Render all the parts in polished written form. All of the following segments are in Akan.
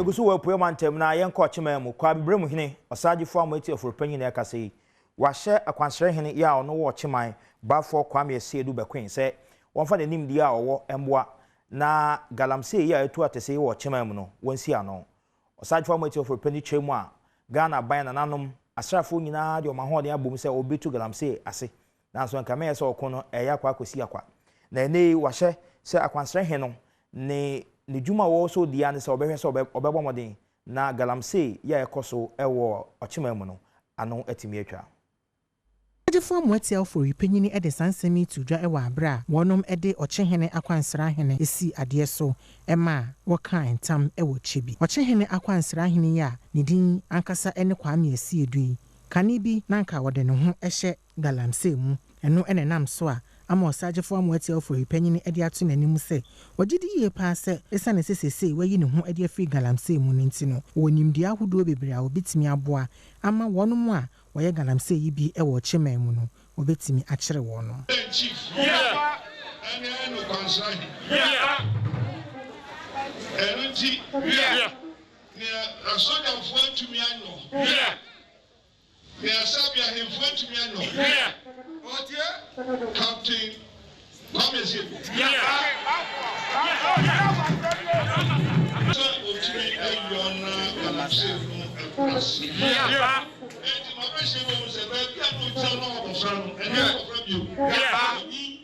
Yɛgu so wɔ Apueɛ Mantam na yɛnkɔ Ɔkyeman mu. Kwabi Beremu Hene, Ɔsagyefo Amoatia Oforpanyin na ɛrekasa yi. Wahyɛ Akwansrɛ Hene yi a ɔno wɔ Ɔkyeman, Bafoɔ Kwame Asiedu Bɛkoe sɛ wɔmfa ne nimdeɛ a ɔwɔ mmoa na galamsey yi a atu atɛsɛ yi wɔ Ɔkyeman mu no, wɔnsi ano. Ɔsagyefo Amoatia Oforpanyin kyerɛ mu a, Ghana aban, nananom, asraafoɔ nyinaa de wɔn ahoɔden abom sɛ wɔbɛtu galamsey ase. Nanso anka mɛyɛ sɛ ɔko no ɛyɛ akwa akɔsi akwa. Na ɛnnɛ yi wahyɛ sɛ akwansrɛ he no ne ne dwuma a ɔwɔ sɛ ɔdi ara ne sɛ ɔbɛhwɛ sɛ ɔbɛbɔ mmɔden na galamsey yi a ɛkɔ so wɔ Ɔkyeman mu no ano atumi atwa. Agyefo Amoatia Ofori Panyin de saa nsɛm yi too dwa wɔ abere a wɔnom de Ɔkyehene Akwansrahene sii adeɛ so maa wɔkaa ntam wɔ Kyebi. Ɔkyehene Akwansrahene yi a ne din ankasa ne Kwame Asiedu yi, kane bi na anka ɔde ne ho hyɛ galamsey mu. Ɛno na ɛnam so a ama Ɔsagyefo Amoatia Ofori Panyin de ato n'anim sɛ ɔgye di yie paa sɛ esiane sɛ seesei wayi ne ho adi afiri galamsey mu no nti no, ɔwɔ nimdeɛ ahodoɔ bebree a ɔbɛtumi aboa ama wɔnom a wɔyɛ galamsey yi bi wɔ Ɔkyeman mu no, wɔbɛtumi akyere wɔnom. Chief, ɛne ɛno kwansrahe. Ɛno nti, nea asogyafoɔ atumi anyɔ. Nea Sabi ahemfo antumi anyɔ. Captain Kwame Asiedu. Sɛ otumi yɔ na galamsey no kɔ ase. Enti ma bɛhyɛ mu ahu sɛ baabi a na ogyina no abɔfra no, ɛnyɛ abɔfra bio. Wanyin.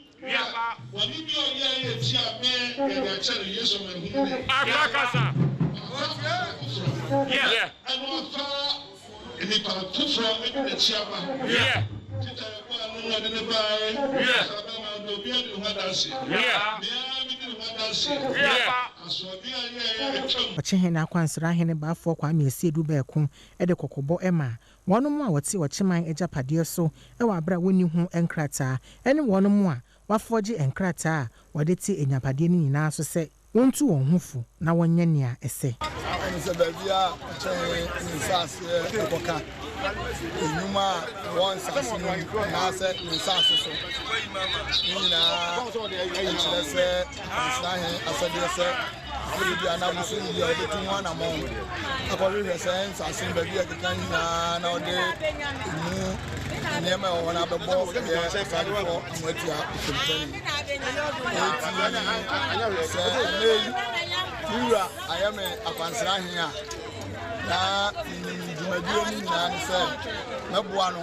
Bɔne bi a ɔyɛe a etia me yɛde akyɛ no, Yesu amanehunu ne. Wafa onipa foforɔ, ɛna wafa nnipa foforɔ de n'akyi aba. Tita yɛbɔɔ ano no ɔde no baeɛ, saa bɛrima no deɛ obiara di ne ho adanseɛ, me ara medi ne ho adanseɛ, asoɔden a yɛɛyɛ atwam. Ɔkyehene Akwansrahene Baafoɔ Kwame Asiedu Bɛɛko de kɔkɔbɔ maa Wɔnom a wɔte ɔkyeman agyapadeɛ so wɔ aberɛ a wɔnni ho nkrataa ne wɔnom a wɔafɔgye nkrataa a wɔde te agyapadeɛ no nyinaa so sɛ wɔntu wɔn ho fo na wɔnyɛ nea ɛsɛ. Ɛne sɛ baabi a ɔkyɛn ne nsaseɛ kɔka nnwuma a ɛwɔ nsase no mu anaasɛ ne nsase so ne nyinaa kyerɛ sɛ nsrahe asɛdeɛ sɛ Ebia na bosome bi a ɔbɛtu ho anammɔn akɔhwehwɛ sɛ nsase no baabi a ɛkeka nyinaa na ɔde emu nneɛma ɛwɔ hɔ no abɛbɔ ɛyɛ asadefoɔ mmoatia mfɛmfɛni. Eti sɛ ɛnɛ yi me wura ayɛ me akwansra he a na menim dwumadie no nyinaa ne sɛ mɛboa no.